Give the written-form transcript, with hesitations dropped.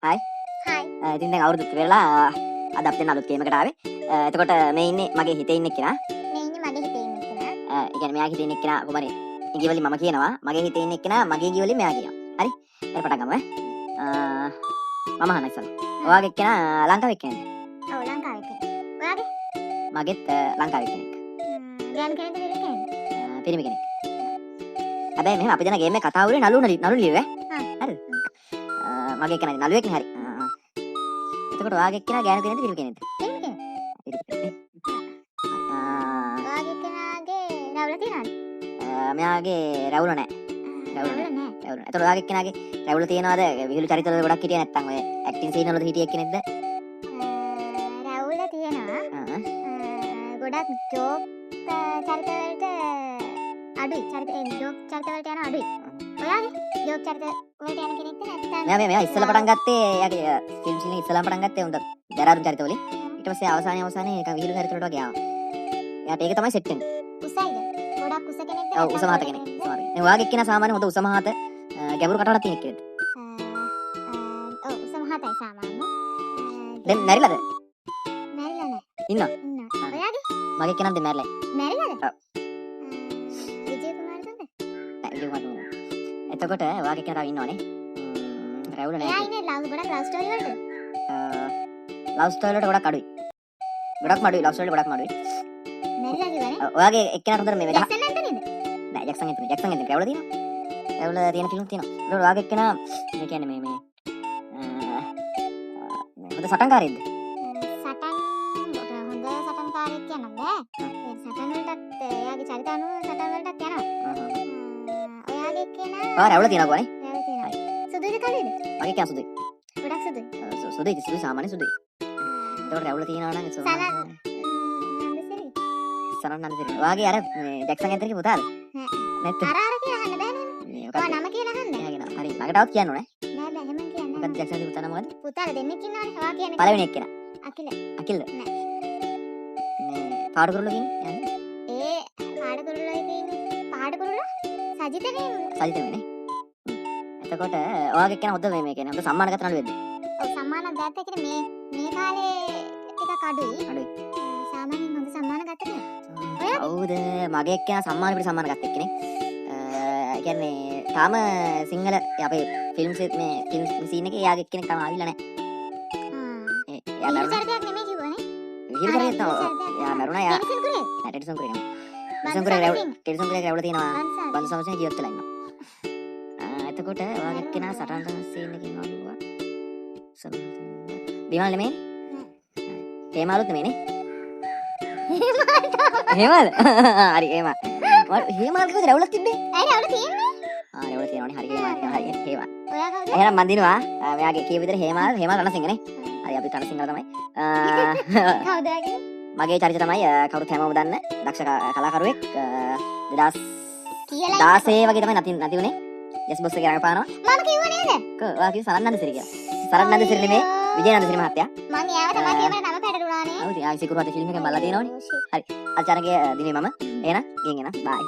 Hi. Hi. ඉතින් දැන් අවුරුදු වෙලා අද අපි දෙන්න අලුත් ගේම් එකට ආවේ. එතකොට මේ ඉන්නේ මගේ හිතේ ඉන්න එක්කෙනා. මේ ඉන්නේ මගේ හිතේ ඉන්න කෙනා. ඒ කියන්නේ මෙයාගේ හිතේ ඉන්න එක්කෙනා කොහමද? ඉංග්‍රීසි වලින් මම කියනවා. මගේ හිතේ ඉන්න එක්කෙනා මගේ ඉංග්‍රීසි වලින් මෙයා කියනවා. හරි? එහෙනම් පටන් ගමු ඈ. මම අහන්න ඉස්සෙල්ලා. ඔයාගේ එක්කෙනා ලංකාවේ එක්කෙනෙක්ද? ඔව්, ලංකාවේ කෙනෙක්. ඔයාගේ? මගෙත් ලංකාවේ කෙනෙක්. ගෑනු කෙනෙක්ද පිරිමි කෙනෙක්ද? පිරිමි කෙනෙක්. හැබැයි මෙහෙම අපි දෙන ගේම් එක කතා වුණේ නළු නළු ලියුවේ ඈ. හරිද? මගේ එක්කෙනා නළුවෙක් නේ හරි. එතකොට ඔයාගේ එක්කෙනා ගෑනු කෙනෙක්ද පිරිමි කෙනෙක්ද? පිරිමි කෙනෙක්. පිරිමි කෙනෙක්. ඔයාගේ කෙනාගේ රැවුල තියනවද? මෙයාගේ රැවුල නෑ. රැවුල රැවුල නෑ. රැවුල නෑ. එතකොට ඔයාගේ එක්කෙනාගේ රැවුල තියනවාද? විහිළු චරිතවල ගොඩක් හිටියේ නැත්නම් ඔය ඇක්ටිං සීන් වලද හිටියේ එක්කෙනෙක්ද? රැවුල තියෙනවා. ගොඩක් ජෝක් චරිත වලට අඩුයි. චරිත ඒ ජෝක් චරිත වලට යන අඩුයි. ඔයාගේ ජෝක් චරිත වලට යන කෙනෙක්ද නැත්නම්? මෙයා මෙයා ඉස්සෙල්ලා පටන් ගත්තේ එයාගේ ෆිල්ම් සීන් එක ඉස්සෙල්ලාම පටන් ගත්තේ හොඳ දරාරුම් චරිත වලින්. ඊට පස්සේ අවසානයේ අවසානයේ නිකන් විහිළු චරිත වලට වගේ ආවා. එයාට ඒක තමයි සෙට් වෙන්නේ. උසයිද? ගොඩක් උස කෙනෙක්ද? ඔව්, උස මහත කෙනෙක්. උස මහත කෙනෙක්. දැන් ඔයාගේ එක්කෙනා සාමාන්‍ය හොඳ උස මහත ගැඹුරු කටහඬක් තියෙන කෙනෙක්ද? ඔව්, උස මහතයි සාමාන්‍ය. දැන් මැරිලාද? මැරිලා නෑ. ඉන්නවා. ඉන්නවා. ඔයාගේ? මගේ එක්කෙනාත් දැන් මැරිලා. මැරිලාද? ඔව්. විජය කුමාරතුංග? නෑ, විජය කුමාරතුංග නෑ. එතකොට ඔයාගේ එක්කෙනා තව ඉන්නවනේ. රැවුල නෑ. එයා ඉන්නේ ලව් ගොඩක් ලව් ස්ටෝරි වලට? ලව් ස්ටෝරි වලට ගොඩක් අඩුයි. ගොඩක්ම අඩුයි, ලව් ස්ටෝරි වලට ගොඩක්ම අඩුයි. මැරිලා කිව්වනේ. ඔයාගේ එක්කෙනාට හොඳට මේ ජැක්සන් ඇන්තනීද? නෑ, ජැක්සන් ඇන්තනී. ජැක්සන් ඇන්තනී රැවුල තියෙනවා. රැවුල තියෙන ෆිල්ම් තියෙනවා. ඒකට ඔයාගේ එක්කෙනා මේ කියන්නේ මේ මේ මේ හොඳ සටන්කාරයෙක්ද? සටන් හොඳ සටන්කාරයෙක් කියන්න බෑ. ඒ සටන් වලටත් එයාගේ චරිත අනුව සටන් වලටත් යනවා. ඔයාගේ එක්කෙනා ඔයා රැවුල තියෙනවා කොහේ? රැවුල තියෙනවා. සුදුයිද කළුයිද? මගේ එක්කෙනා සුදුයි. ගොඩක් සුදුයි. සුදුයි, සුදුයි, සාමාන්‍ය සුදුයි. එතකොට රැවුල තියෙනවා නම් සනත් නන්දසිරි. සනත් නන්දසිරි. ඔයාගේ අර මේ ජැක්සන් ඇන්තනීගේ පුතාද? නෑ. නැත්ද? අර අර කියලා අහන්න බෑ නේද? මේ ඔයා මොකද්ද? නම කියලා අහන්න. එයාගේ නම. හරි, ළඟට આવත් කියන්න ඕනේ. නෑ බෑ, එහෙම කියන්න. මොකද්ද ජැක්සන්ගේ පුතා නම මොකද්ද? පුතාලා දෙන්නෙක් ඉන්නවනේ. ඔයා කියන්නේ පළවෙනි එක්කෙනා. අකිල. අකිල්ද? නෑ. මේ පාඩු කුරුල්ලෝ කියන්නේ? යන්නේ. ඒ පාඩ කුරුල්ලෝ එකේ ඉන්නේ පාඩ කුරුල්ලෝ සජිත නේ. සජිත නෙමෙයි නේ. එතකොට ඔයාගේ එක්කෙනා හොඳ මේ මේ කියන්නේ හොඳ සම්මාන ගත නළුවෙක්ද? ඔව්, සම්මාන ගත්ත කියන්නේ මේ මේ කාලේ ටිකක් අඩුයි. අඩුයි. සාමාන්‍යයෙන් හොඳ සම්මාන ගත්ත කෙනෙක්. ඔයාගේ? කවුද? මගේ එක්කෙනා සම්මාන පිට සම්මාන ගත්ත එක්කෙනෙක්. ඒ කියන්නේ තාම සිංහල අපේ ෆිල්ම් මේ ෆිල්ම් සීන් එකේ එයාගේ එක්කෙනෙක් තාම ආවිල්ලා නැහැ. ඒ එයා විහිළු මැරුණා. චරිතයක් නෙමෙයි කිව්වනේ. විහිළු චරිතයක් තමයි. එයා මැරුණා එයා. ටෙනිසන් කුරේ. නෑ, ටෙනිසන් කුරේ නෙමෙයි. ටෙනිසන් කුරේ රැවුල, ටෙනිසන් කුරේ රැවුල තියෙනවා. බන්දු සමසිංහ ජීවත් වෙලා ඉන්නවා. එතකොට ඔයාගේ එක්කෙනා සටන් සීන් එකේ ඉන්නවා කිව්වා. විමල් නෙමෙයි? හේමාලුත් නෙමෙයි නේ? හේමාල්? හරි, හේමාල්. හේමාල් කිව්වද රැවුලක් තිබ්බේ? ඇයි රැවුල තියෙන්නේ? ආ, රැවුල තියෙනවනේ. හරි, හේමාල් කියනවා. හරි, හේමාල්. ඔයා කවුද? එහෙනම් මං දිනුවා. මෙයාගේ කියපු විදිහට හේමාල්, හේමාල් රණසිංහ නේ. හරි, අපි රණසිංහලා තමයි. කවුද ඔයාගේ? මගේ චරිත තමයි කවුරුත් හැමෝම දන්න දක්ෂ කලාකරුවෙක්. 2016 කියලා වගේ තමයි නැති නැති වුණේ. යස් බොස් එකේ රඟපානවා. මම කිව්වා නේද? කෝ ඔයා කිව්වේ සරත් නන්දසිරි කියලා. සරත් නන්දසිරි නෙමෙයි, විජය නන්දසිරි මහත්තයා. මං එයාව තමයි කිව්වේ, මට නම පැටලුණානේ. ඔව්, ඉතින් ආයි සිකුරු හත ෆිල්ම් එකෙන් බලලා තියෙනවනේ. හරි. අචාරගේ දිනේ මම. එහෙනම් ගිහින් එනවා. බයි.